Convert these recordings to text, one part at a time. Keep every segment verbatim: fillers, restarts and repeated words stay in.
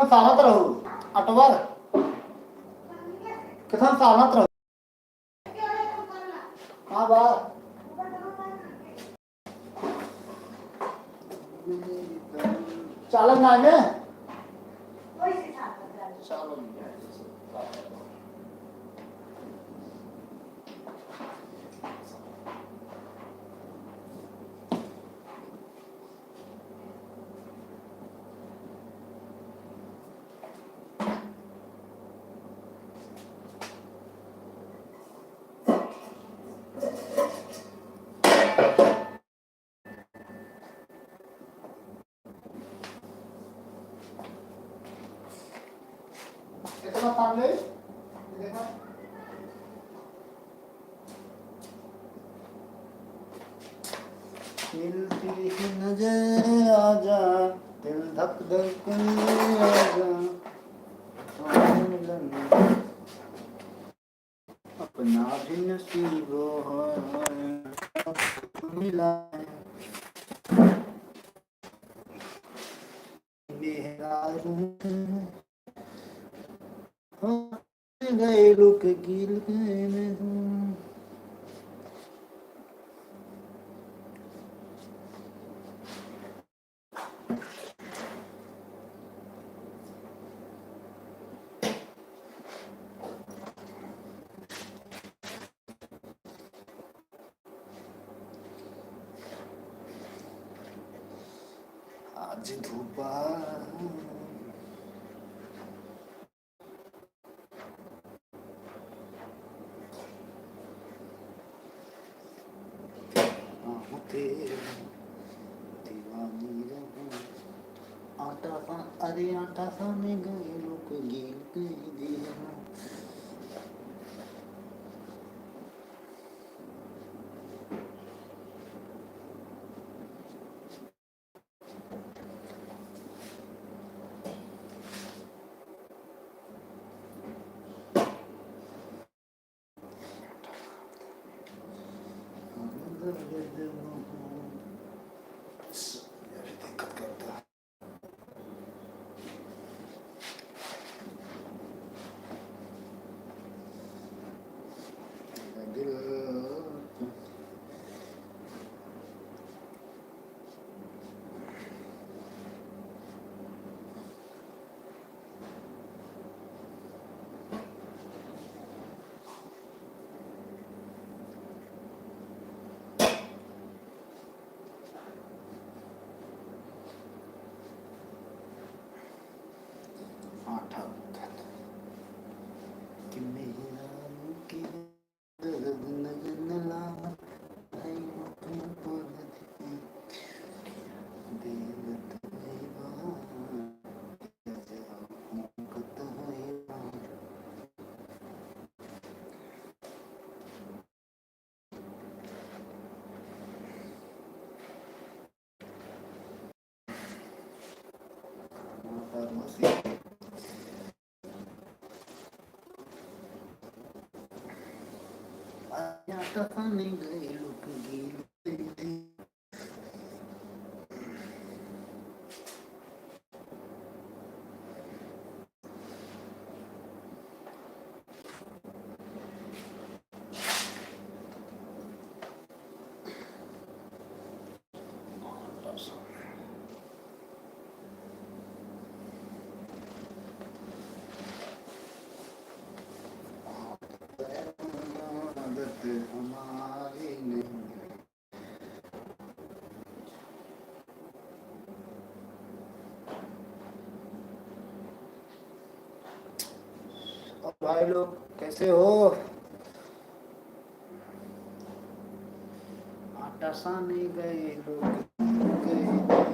सारत रहू, अटवर। किथन सारत रहू। हाँ बा। चालन ना में? चालन। इतना सामने, ये देखा? मिलती ही नजर आजा, दिल धक धक करे आजा, मिलन अपना भी नसीब हो मिला है। मेहरारू हो गए लोग गिल गए में हूँ। आज धूपा आँख तेरे दीवानी रहूं। आटा सा, अरे आटा साने गए लोग गील कई दिया। आठा कि मेहरारू के दर्द नजर न लावा, भाई अपना पद दे, दे मत भाई बा, जा जा, कत है बा। आदत हमारी नहीं। और भाई लोग कैसे हो? आटा साने गए लोग, गए लोग।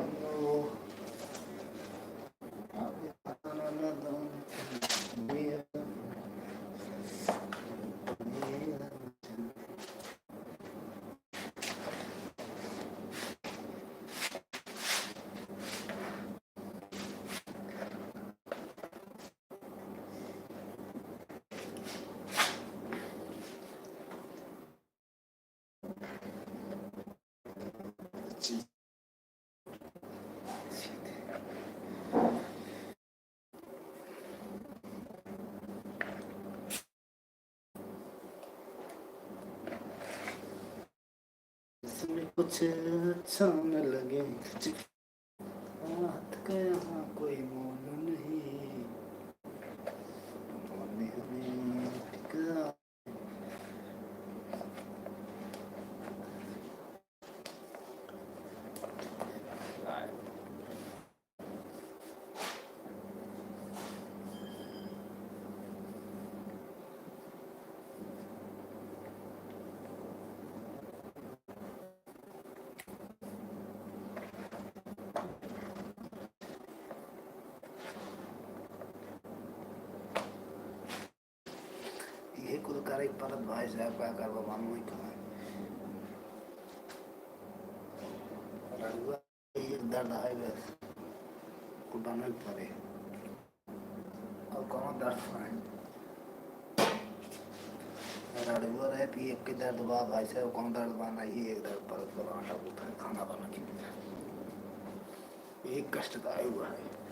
कुछ अच्छा न लगे। रात का यहाँ कोई मोल नहीं, मोल नहीं टिका। इहे कुल करे के पड़त भाई साहब, का करबा, मालूम है कहाँ। रड़ुआ एक दर्द है बस, कुल बने के पड़े। और कौनो दर्द नहीं। रड़ुआ रहे पी एक के दर्द बा भाई साहब, कौनो दर्द बा नहीं, एक दर्द पड़त बा, आटा गूंथा, खाना बना के, एक कष्ट तो आए हुआ है।